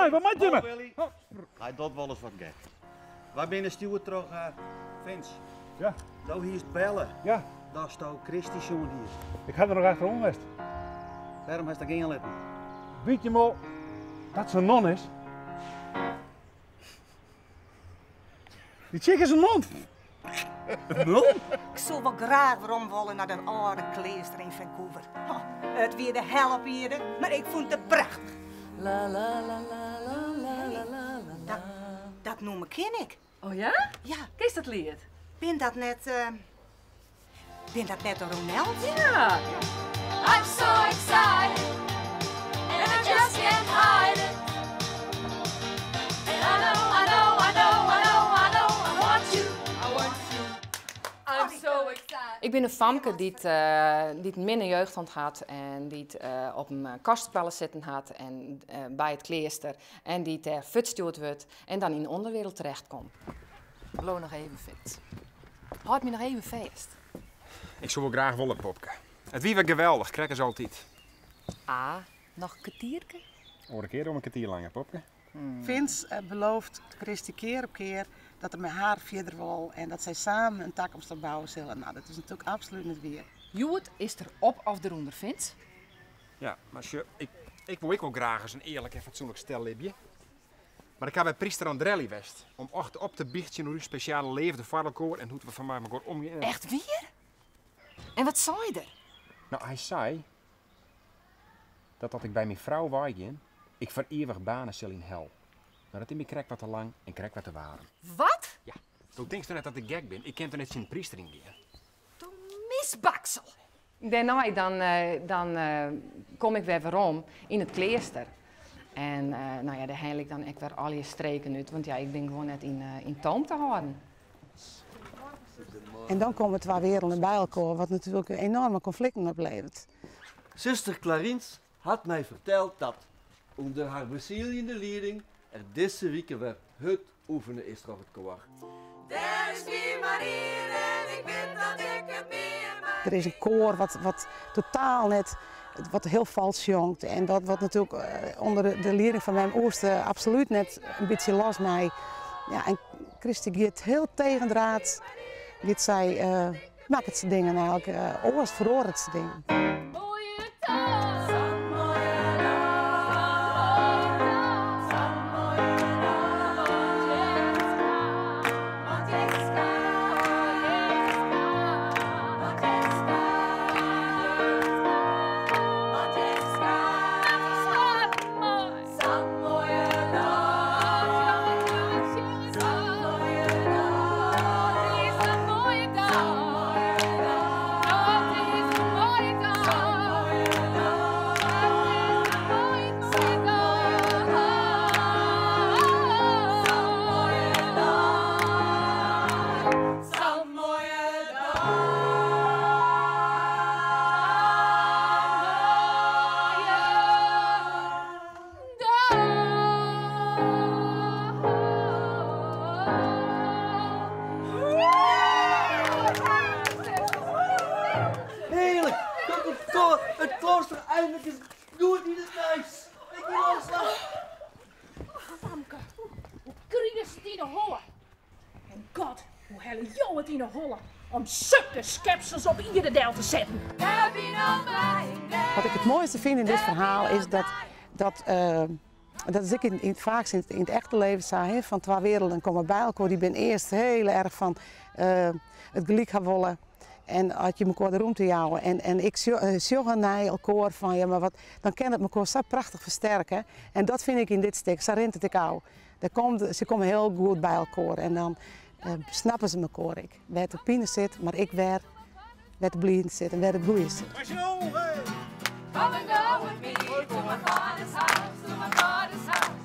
my, wat moat jimme? Hy docht wolris wat gek. Wy binne stjoerd troch Vince. Ja. Do hiest belle. Ja. Datsto Christy sjoen hiest. Ik ha der noch achteroan west. Wêrom hast har gean litten? Wit jim wol dat se in non is? Dy chick is in non! In non? Ik soe wol graach werom wolle nei dat âlde kleaster yn Vancouver. It wie de hel op ierde, mar ik fûn it prachtich. Hey, dat nûmer ken ik. Oh ja? Ja. Kenst dat liet? Bin dat net, bin dat net de Ronells? Ja. I'm so excited and I just can't hide it. And I know, I know, I know, I know, I know, I want you, I want you. I'm so excited. Ik bin in famke dy't dy't in minne jeugd hân hat en dy't op in kostskoalle sitten hat en by it kleaster en dy't dêr fuortstjoerd wurdt en dan yn de ûnderwereld terecht komt. Bliuw noch even fit. Hâld my noch even fêst. Ik soe wol graach wolle, Popke. It wie wer geweldich, krekt as altyd. Ah, noch in kertierke? Oare kear om in kertier langer, Popke. Vince belooft Christy kear op kear dat er mei har fierder wol en dat sy samen in takomst opbouwe sille. No, dat is natuerlik absolút net wier. Hjoed is der op of derûnder, Vince. Ja, mar sjoch, ik woe ek wol graach as in earlik en fatsoenlik stel libje. Mar ik ha by pryster Andrelli west om echt op te bychtsjen oer ús spesjale leafde foar elkoar en hoe't we fan mei mekoar omgean. Echt wier? En wat sei er? No, hy sei dat as ik by myn frou weigean, ik foar ivich baarne sil yn hel. Mar dat is my krekt wat te lang en krekt wat te waarm. Wat? Ja, do tinkst toch net dat ik gek bin? Ik kin toch net tsjin in pryster yngean? Do misbaksel! Dêrnei dan, dan kom ik wer werom yn it kleaster. En no ja, dêr helje ik dan ek wer allegear streken út, want ja, ik bin gewoan net yn toom te hâlden. En dan komme twa werelden by elkoar, wat natuerlik enorme konflikten opleveret. Suster Clarins hat my ferteld dat, ûnder har besieljende lieding, der dizze wike wer hurd oefene is troch it koar. Der is my mar ien en ik wit dat ik it mien mei. Der is in koar wat, wat totaal net, wat hiel falsk sjongt en wat, wat natuerlik ûnder de lieding fan mem oerste absolút net in bytsje los mei. Ja, en Christy giet hiel tegendraads, giet sy, makket se dingen eigentlik oars, feroaret se dingen. Hearlik! Komt it koar, it klooster einlik ris goed yn it nijs. Ik bin oan 'e slach. Famke, hoe krigest it yn 'e holle? En God, hoe helle jo it yn 'e holle om sukke skepsels op ierde del te setten? Wat ik it moaiste fyn yn dit ferhaal is dat, dat, dat is ek yn, faaks yn it echte leven sa, hè, fan twa werelden komme by elkoar, dy binne earst hiel erch fan it gelyk ha wolle en as je mekoar de rûmte jouwe en, en ek sjogge nei elkoar fan ja mar wat, dan kin it mekoar sa prachtich fersterke en dat fyn ik yn dit stik, sa rint it ek ôf. Der komt, se komme hiel goed by elkoar en dan snappe se mekoar ek. Wêr't de pine sit, mar ek wêr, wêr't de bliidens sit en wêr't it goeie sit. Come and go with me to my father's house, to my father's house.